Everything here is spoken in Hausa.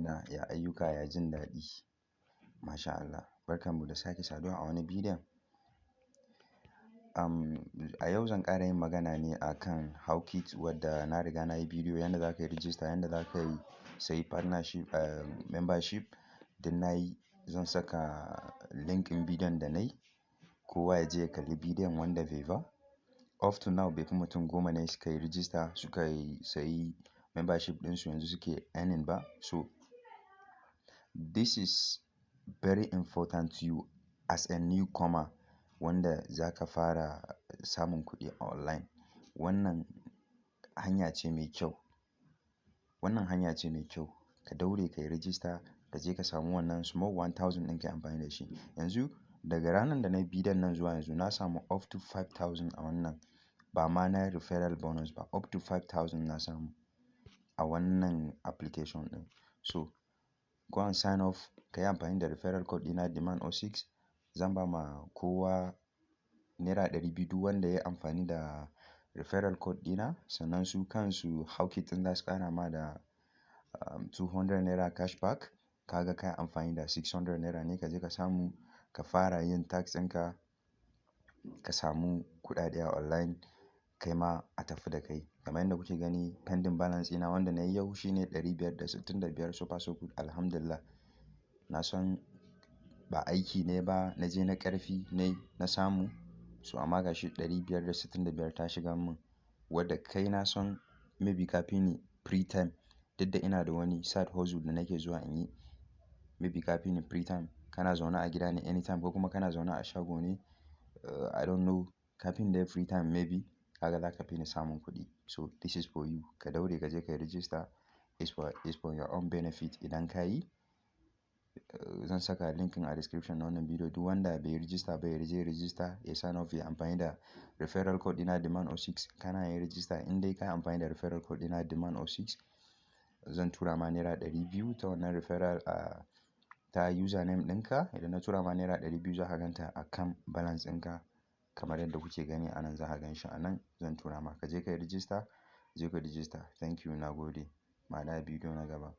Na ya ayyuka, ya jin daɗi. Masha Allah. Barkanmu da sake saduwa a wani bidiyon. A yau zan ƙara yin magana ne akan Hawkit, wadda na riga na yi bidiyo yanda za ka yi rijista, yanda za ka yi sayi partnership, membership din na yi. Zan saka link ɗin bidiyon da na yi. Kowa ya je ya kalli bidiyon wanda bai ba. Up to now bai fi mutum 10 ne suka yi rijista, suka yi sayi membership ɗinsu, yanzu suke earning ba. So this is very important to you as a newcomer wanda za ka fara samun kuɗi a online. Wannan hanya ce mai kyau. Wannan hanya ce mai kyau. Ka daure ka yi rijista, ka je ka samu wannan small 1000 ɗin ka yi amfani da shi. Yanzu daga ranar da na yi bidiyon nan zuwa yanzu, na samu up to 5000 a wannan. Ba ma na referral bonus ba, up to 5000 na samu a wannan application ɗin. So go and sign up, ka yi amfani da referral code ɗina demand06. Zan ba ma kowa ₦200 duk wanda ya yi amfani da referral code ɗina. Sannan su kansu Hawkit ɗin za su ƙara ma da ₦200 cashback. Ka ga ka yi amfani da ₦600 ne, ka je ka samu ka fara yin task ɗinka, ka samu kuɗaɗe a online, kai ma a tafi da kai. Kamar yadda kuke gani, pending balance ɗina wanda na yi yau shine 565. So far so good, Alhamdulillah. Na san ba aiki ne ba na je na ƙarfi nayi na samu. So amma ga shi 565 ta shiga mun, wadda kai na san maybe ka fi ni free time. Duk da ina da wani side hustle da nake zuwa in yi. Maybe ka fi ni free time. Kana zaune a gida ne anytime ko kuma kana zaune a shago ne. I don't know. Ka fi ni dai free time maybe. Kaga za ka fi ni samun kuɗi. So this is for you. Ka daure ka je ka yi register. Is for your own benefit. Idan ka yi, zan saka link a description na wannan bidiyo. Duk wanda bai yi register ba, ya je register, ya sign up, ya amfani da referral code ɗina demand06. Kana yin register, in dai ka yi amfani da referral code ɗina demand06, zan tura ma ₦200 ta wannan referral ta username ɗinka. Idan na tura ma ₦200, za ka gan ta a kan balance ɗinka kamar yadda kuke gani a nan, za ka gan shi a nan zan tura ma. Ka je ka yi register, je ka register. Thank you, na gode. Mu haɗu a bidiyo na gaba.